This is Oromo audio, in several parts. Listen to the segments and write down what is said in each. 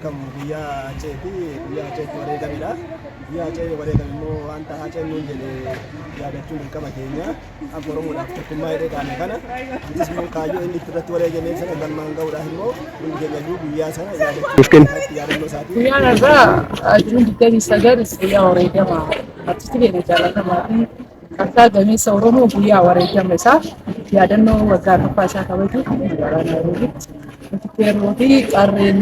Beekamu guyyaa Haceeti. Guyyaa Haceetti wareegamedha. Guyyaa Hacee wareegame immoo wanta Haceen nuun jedhe yaadachuun dirqama keenya. Akka Oromoodhaaf tokkummaa jedhee dhaame kana nutis immoo kaayyoo inni itti irratti wareegame sana galmaan ga'uudhaaf immoo hundi keenya iyyuu guyyaa sana yaadachuun yaadannoo isaatii. Guyyaan har'aa Juun 29 guyyaa wareegama artistii keenya jaalatamaa fi qabsaa gameessa Oromoo guyyaa wareegama isaa yaadannoo waggaa arfaffaa isaa kabajuuf magaalaa Naayiroobiitti nuti qeerroo fi qarreen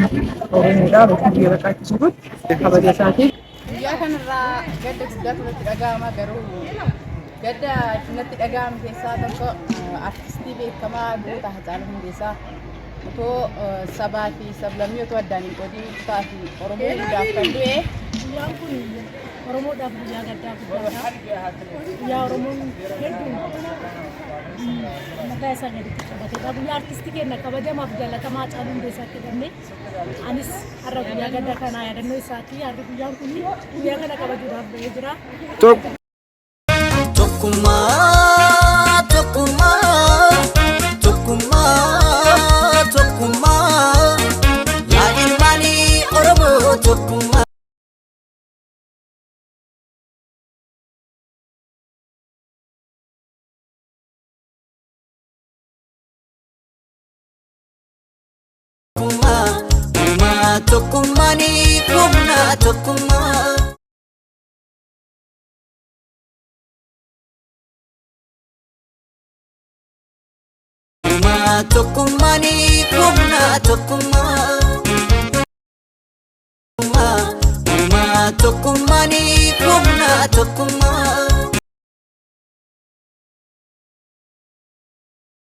Oromoodhaa bakka biyya baqaatti jirutti kabaja isaatiif. Guyyaa kanarraa gadda guddaatu natti dhaga'ama, garuu gadda natti dhaga'ame keessaa tokko artistii beekamaa goota Hacaaluu Hundeessaa otoo sabaa fi sablammii otoo addaan hin qoodiin kutaa fi Oromoo hundaaf kan du'e. Guyyaan kun Oromoodhaaf guyyaa gaddaa guddaadha. Guyyaa Oromoon hedduun mataa isaa gaditti qabatedha. Guyyaa artistii keenya kabajamaaf jaalatamaa Hacaaluu Hundeessaa itti dhabne. Anis har'a guyyaa gadda kanaa yaadannoo isaati. Har'i guyyaan kun guyyaa kana kabajuudhaaf ba'ee jira. Tokkummaa, tokkummaa, tokkummaa, tokkummaa. Yaa ilmaanii Oromoo tokkummaa. Tokkummaa, tokkummaanii humna tokkummaa. Tokkummaanii humna tokkummaa. Tokkummaanii humna tokkummaa.